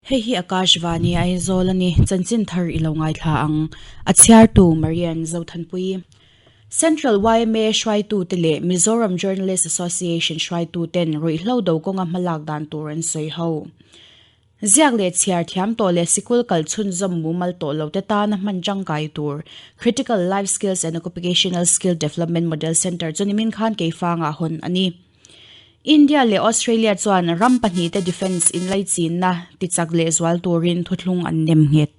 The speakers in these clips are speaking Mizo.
Hei hi Akashvani Aizawl a ni, chanchin thar i lo ngaithla ang. A chhiartu Marian Zothanpui. Central yma hruaitute leh Mizoram Journalist Association hruaituten ruihhlo do kawnga hmalak dan tur an sawi ho. Ziak leh chhiar thiam tawh leh sikul kal chhunzawm mumal tawh lo te tana hman tangkai tur Critical Life Skills and Occupational Skill Development Model Centre chu nimin khan Keifangah hawn a ni. India leh Australia chuan ram pahnihte defence inlaichinna tichak lehzual turin thuthlung an nem nghet.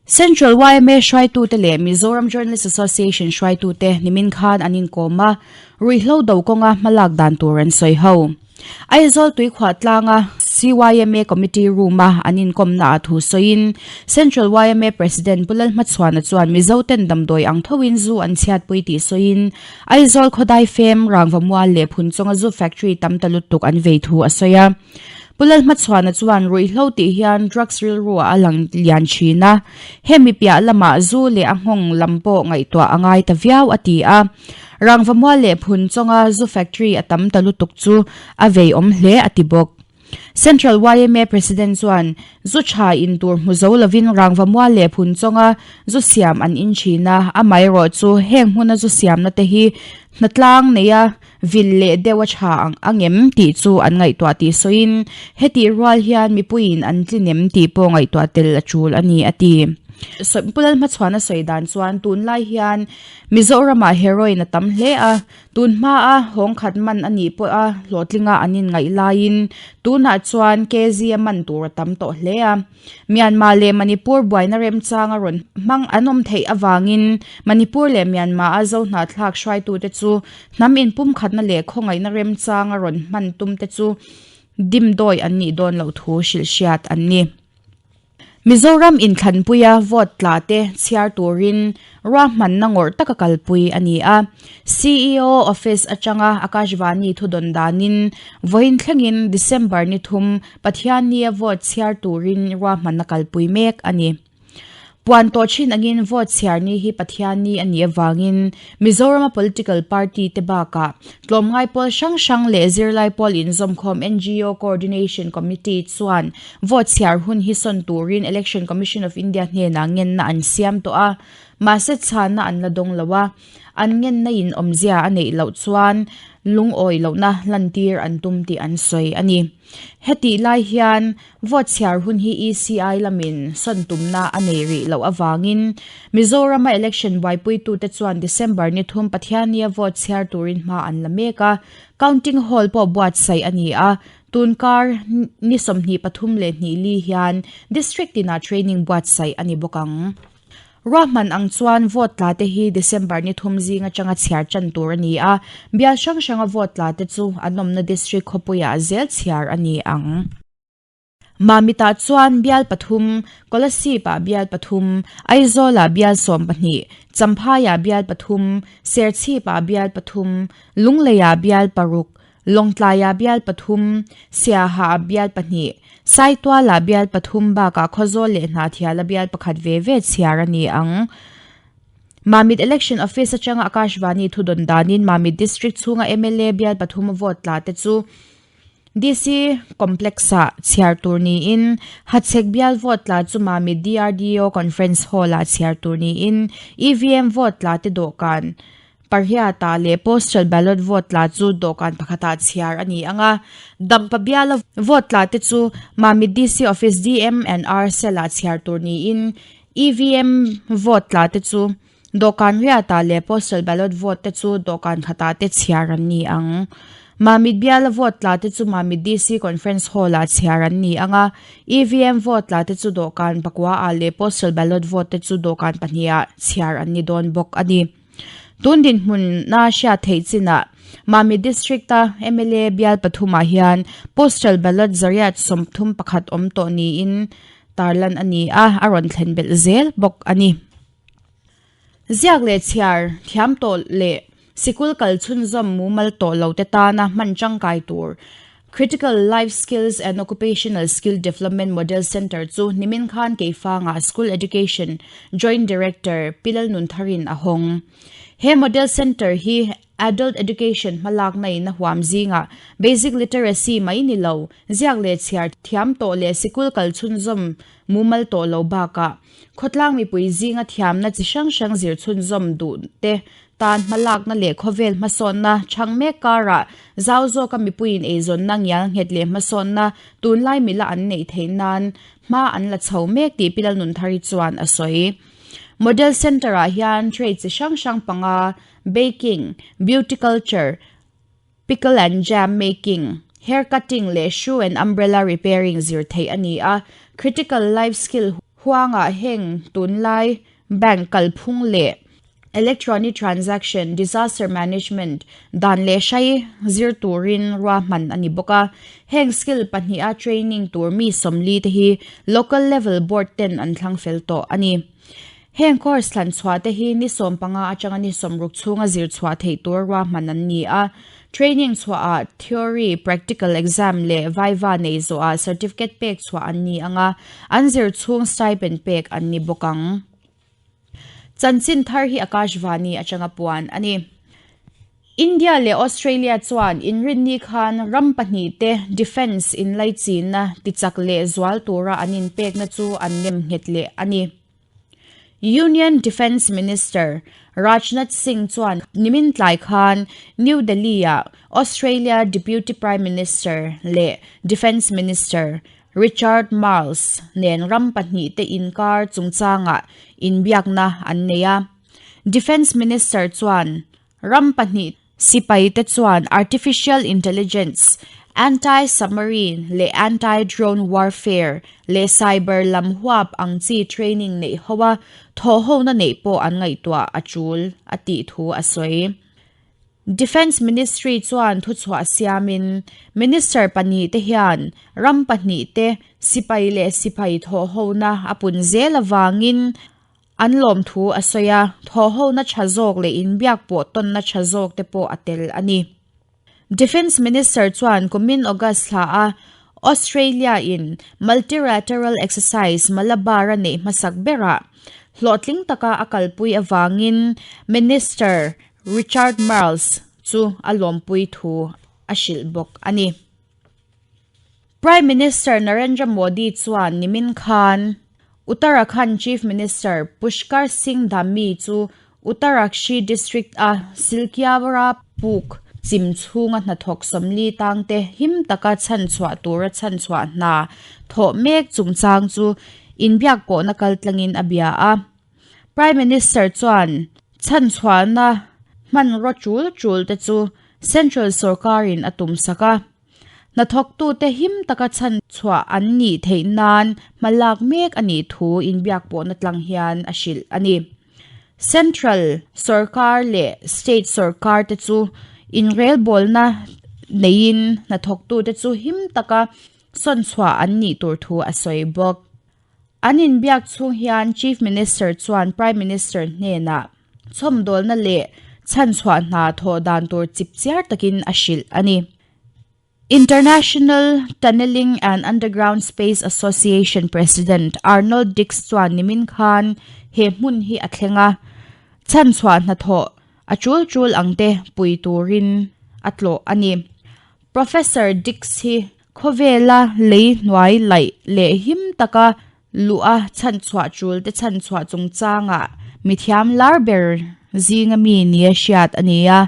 Central yma hruaitute leh Mizoram Journalist Association hruaitute nimin khan an inkawm a, ruihhlo do kawnga hmalak dan tur an sawi ho. Aizawl tuikhuah tlanga CYMA Committee Room-a an inkawmna ah thu sawiin Central yma President Pu Lalhmachhuana chuan Mizoten damdawi ang thoin zu an chhiatpui tih sawiin Aizawl khawdai fem, Rangvamual leh Phunchawnga zu factory tam ta lutuk an vei thu a sawi a. Pu Lalhmachhuana chuan ruihhlo tih hian drugs rilru ah a lang lian thin a, hemi piah lamah zu leh a nghawng lam pawh ngaihtuah a ngai ta viau a ti a. Rangvamual leh Phunchawnga zu factory a tam ta lutuk chu a vei awm hle a ti bawk. Central yma President chuan zu tha in tur hmu zo lovin Rangvamual leh Phunchawnga zu siam an in thin a, amaherawh chu heng hmuna zu siamna te hi hnatlang neia Vil leh deuh a tha ang angem tih chu an ngaihtuah tih sawiin, hetih rual hian mipuiin an tlin em tih pawh ngaihtuah tel a tul a ni, a ti. Pu Lalhmachhuana sawi dan chuan tunlai hian Mizoramah heroin a tam hle a, tun hmaa hawng khat man a nih pawha hlawhtlinga an inngaih laiin tunah chuan KZ a man tur a tam tawh hle a. Myanmar leh Manipur buaina remchanga rawn hmang an awm theih avangin Manipur leh Myanmar-a Zohnahthlak hruaitute chu hnam inpumkhatna leh khawngaihna remchanga rawn hman tumte chu dimdawi an nih dawn loh thu hrilh hriat an ni. Mizoram inthlanpuia vote tla te chhiar turin Ruahmanna ngawrh taka kalpui a ni a. CEO Office atanga Akashvani thudawn danin vawiin thlengin December ni thum Pathiannia vote chhiar turin ruahmanna kalpui mek a ni. Puan tawh thin angin vote chhiar ni hi Pathianni a nih avangin Mizorama political party te bakah tlawmngai pawl hrang hrang leh zirlai pawl inzawmkhawm NGO Coordination Committee chuan Vote chhiar hun hi sawn turin Election Commission of India hnenah ngenna an siam tawh a, mahse chhanna an la dawng lo a, an ngenna in awmzia a neih loh chuan lungawi lohna lantir an tum tih an sawi a ni. Hetih lai hian vote chhiar hun hi ECI lamin sawn tumna a nei rih loh avangin Mizorama election buaipuitute chuan December ni thum Pathiannia vote chhiar turin hma an la mek a, counting hall pawh buatsaih a ni a, Tunkar ni 23 leh hnih li hian District tinah training buatsaih a ni bawk ang. Ruahman ang chuan vote tla te hi December ni thum zing atanga chhiar tan tur a ni a, bial hrang hranga vote tla te chu an awmna District khawpuiah zel chhiar a ni ang. Mamitah chuan bial pathum, Kolasib-ah bial pathum, Aizawl-ah bial 12, Champhai-ah bial pathum, Serchhip-ah bial pathum, Lunglei-ah bial paruk, Lawngtlai-ah bial pathum, Siaha-ah bial pahnih, Saitual-ah bial pathum bakah Khawzawl leh Hnahthial-a bial pakhat ve ve chhiar a ni ang. Mamit Election Office atanga Akashvani thudawn danin Mamit District chhunga mla bial pathum vote tla te chu DC Complex-ah chhiar tur niin, Hachhek bial vote tla chu Mamit DRDO Conference Hall-ah chhiar tur niin, EVM vote tla te dawhkan pariatah leh Postal Ballot vote tla chu dawhkan pakhatah chhiar a ni ang a. Dampa biala vote tla te chu Mamit DC Office DM and R Cell-ah chhiar tur niin, EVM vote tla te chu Dawhkan riatah leh postal ballot vote te chu dawhkan khatah te chhiar an ni ang. Mamit biala vote tla te chu Mamit DC Conference Hall-ah chhiar an ni ang a, EVM vote tla te chu dawhkan pakuaah leh postal ballot vote te chu dawhkan pahnihah chhiar an ni dawn bawk a ni. Tun dinhmuna hriat theih chinah Mamit District-a mla bial pathumah hian postal ballot zariat 31 awm tawh niin tarlan a ni a, a rawn thlen belh zel bawk a ni. Ziak leh chhiar thiam tawh leh sikul kal chhunzawm mumal tawh lo te tana hman tangkai tur. Critical Life Skills and Occupational Skill Development Model Centre chu nimin khan Keifanga School Education Joint Director Pi Lalnuntharin a hawng. He Model Centre hi Adult Education hmalakna in a huam zingah Basic Literacy mai ni lo, ziak leh chhiar thiam tawh leh sikul kal chhunzawm mumal tawh lo bakah khawtlang mipui zinga thiamna chi hrang hrang zir chhunzawm duh te tan hmalakna leh khawvel hmasawnna chhang mek karah zau zawka mipuiin eizawnna ngial nghet leh hmasawnna tunlai mila an neih theih nan hma an la chho mek tih Pi Lalnunthari chuan a sawi. Model Centre-ah hian trade chi hrang hrang panga, baking, beauty culture, pickle and jam making, hair cutting leh shoe and umbrella repairing zir theih a ni a. Critical life skill huangah heng tunlai bank kalphung leh Electronic Transaction, Disaster Management, dan leh hrai zir turin ruahman a ni bawk a. Heng skill pahniha training tur mi 40 te hi Local Level Board ten an thlang fel tawh a ni. Heng course thlan chhuah te hi ni 15 atanga ni 60 chhunga zir chhuah theih tur ruahman an ni a. Training chhuahah theory, practical exam leh viva nei zawhah certificate pek chhuah an ni ang a, an zir chhung stipend pek an ni bawk ang. Chanchin thar hi Akashvani atanga puan a ni. India leh Australia chuan inrinni khan ram pahnihte defence inlaichinna tichak leh zual tura an inpekna chu an nem nghet leh a ni. Union Defence Minister Rajnath Singh chuan nimin tlai khan New Delhi-ah Australia Deputy Prime Minister leh Defence Minister Richard Marles nen ram pahnihte inkar chungchangah inbiakna an nei a. Defence Minister chuan ram pahnih sipaite chuan artificial intelligence, anti-submarine leh anti-drone warfare leh cyber lam huap ang chi training neih ho a thawhhona neih pawh an ngaihtuah a tul a tih thu a sawi. Defence Ministry chuan thuchhuah siamin, Minister pahnihte hian ram pahnihte sipai leh sipai thawhhona a pun zel avangin an lawmthu a sawi a, thawhhona tha zawk leh inbiak pawh tawnna tha zawk te pawh a tel a ni. Defence Minister chuan kumin August thla a Australia-in Multilateral Exercise Malabar a neih hmasak berah hlawhtling taka a kalpui avangin Minister Richard Marles chu a lawmpui thu a hrilh bawk a ni. Prime Minister Narendra Modi chuan nimin khan Uttarakhand Chief Minister Pushkar Singh Dhami chu Uttarakshi District a Silkyara puk chim chhunga hnathawk 40 tangte him taka chhanchhuah tura chhanchhuah hna thawh mek chungchang chu inbiakpawhna kaltlangin a bia a. Prime Minister chuan chhanchhuahna hmanraw tul tul te chu Central sorkarin a tumsak a, hnathawktute him taka chhanchhuah an nih theih nan hma lak mek a nih thu inbiakpawhna tlang hian a hrilh a ni. Central sorkar leh State sorkar te chu inrelbawlna neiin hnathawktute chu him taka sawnchhuah an nih tur thu a sawi bawk. An inbiak chhung hian Chief Minister chuan Prime Minister hnenah chhawmdawlna leh chhanchhuah hna thawh dan tur chipchiar takin a hrilh a ni. International Tunneling and Underground Space Association President Arnold Dix chuan nimin khan he hmun hi a thleng a, chhanchhuah hnathawh a tul tul angte pui turin a tlawh a ni. Professor Dix hi Khawvela lei hnuai laih leh him taka luh a chhanchhuah tul te chhanchhuah chungchangah mithiam lar ber zinga mi nia hriat a ni a,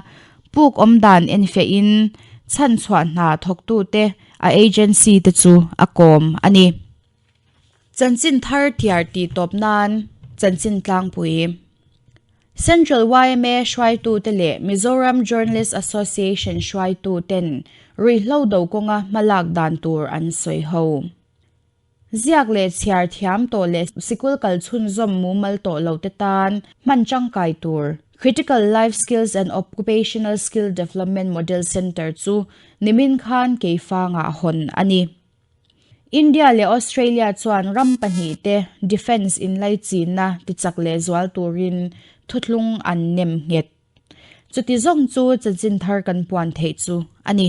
puk awmdan enfiahin chhanchhuah hna thawktute a agency te chu a kawm a ni. Chanchin thar tiar tih tawp nan chanchin tlangpui. Central yma hruaitute leh Mizoram Journalist Association hruaituten ruihhlo do kawnga hmalak dan tur an sawi ho. Ziak leh chhiar thiam tawh leh sikul kal chhunzawm mumal tawh lo te tan hman tangkai tur Critical Life Skills and Occupational Skill Development Model Centre chu nimin khan Keifangah hawn a ni. India leh Australia chuan ram pahnihte defence inlaichinna tichak lehzual turin thuthlung an nem nghet. Chuti zawng chu chanchin thar kan puan theih chu a ni.